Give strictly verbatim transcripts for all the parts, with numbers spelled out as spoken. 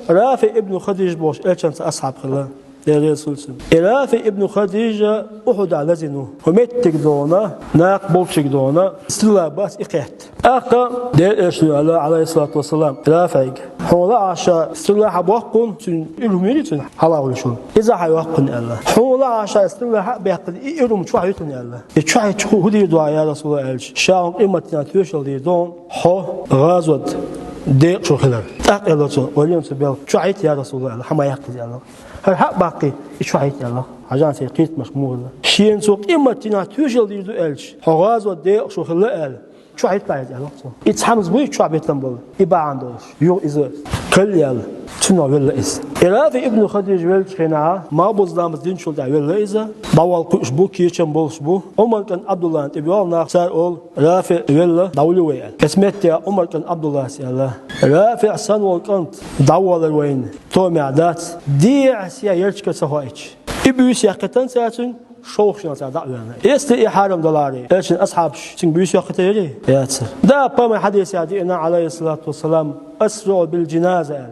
РафиӀ ибн Хадиж бохуш Элчанца асхьаб хилла, Дела реза хуьлда цунна. И РафиӀ ибн Хадижа Ухьудехь лазийна ву. ХӀу меттиг дона, накха болчиг дона, стрела бац и кхетта. ТӀаккха Делан Элчано аьлла, Ӏалайхиссалату вассалам, РафиӀга: «Хьуна лаахь ша стрела хьабоккху хьуна, цуьнан уьрхӀ мийра цуьнан хьалха хуьлуш хьуна. Иза хьайоккху хьуна», аьлла. «Хьуна лаахь ша стрела хьа а баьккхина, и уьрхӀ чохь ю хьуна», аьлла. «И чохь йитча хӀу, хӀу дийр ду хьуна, я Расулаллах?» аьлча, «Ша хьуна къематдийнахь тоьшалла дийр ду хьуна, хьо гӀазот декъашо хилар». ТӀаккха аьлла цо: «Валлахьи, ца белла, чохь йита, я Расулаллах», аьлла, «хьо ма яккха иза», аьлла. «ХӀара хьа а баккхий, и чохь йита», аьлла. Хьажал, церан кхетамаш муха хилла. Шена цо къематдийнахь тоьшалла дийр ду аьлча, хьо гӀазот декъашо хилла аьлла, чохь йита иза, аьлла цо. И цхьамза буй чохь битам болу, и бахьана долуш. Юха иза кхел а яьлла, цунах велла иза. И РафиӀ ибн Хадиж веллачу хенахь, малхбуза ламаз динчул тӀаьхьа велла иза. ДӀавала кхуьуш бу, кечам болуш бу. Ӏумар кӀант Ӏабдуллана тӀе боьлху нах, цара олу: «РафиӀ велла, дӀавуьлу вай», аьлла. Оцу метте Ӏумар кӀант Ӏабдуллас аьлла: «РафиӀ санна волу кӀант дӀавалар вайна томехь дац, дехьа-сехьа ярташкара ца хоуьйтуш». И буьйса яьккхина цара цуьнан, шовхачу нахаца дӀа а ваьлла. Эцна и хьарам даларе, Элчанан асхьабаш цуьнга буьйса йоккхуьйтура? Яцара. Дала пайхамаран хьадисехь деана, Ӏалайхиссалату вассалам: «АсриӀу бил-жаназа», аьлла.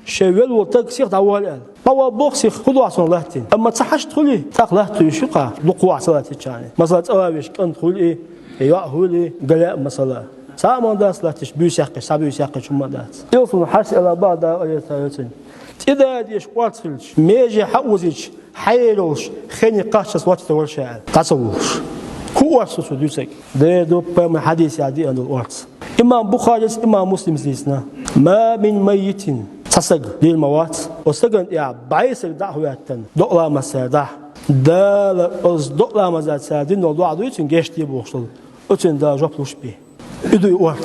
Шайн велла волу стаг сиха дӀавала аьлла. ДӀавала боху сиха, хӀун ду ахь цунах латтийна? Амма ца хьашт хуьлий, тӀаккха латта вуьйш ю-кх, дукха вахь ца латтийча. Масала, цӀа ван веш кӀант хуьлий, йоӀ хуьлий, галаьа, масала. Цхьа а ма дац латтийш, буьйса яьккхича, цхьа буьйса яьккхича хӀума дац. Элчано хьарс аьлла боху, Дала къайле ца йоцург. ТӀедадеш орца хилча, меже хьаозийча, хьаералуш, хене кхаччалц вац товар ша аьлла, дӀа ца вулуш. ХӀун орца ду цо дуьйцург? Дера ду, пайхамаран хьадисехь деана долу орца. Имам Бухарис, имам Муслимс дийцина: «Ма мин маййитин», цхьа стаг дийр ма вац, оцу стагана тӀехь бӀе стаг дӀа а хӀоьттина, докъа ламаз цара дахь, Дала оцу докъа ламаза цара дина долу доӀа дуй цуьнан гечде бохуш долу, оцунна Дала жоп луш бен. И дуй орца.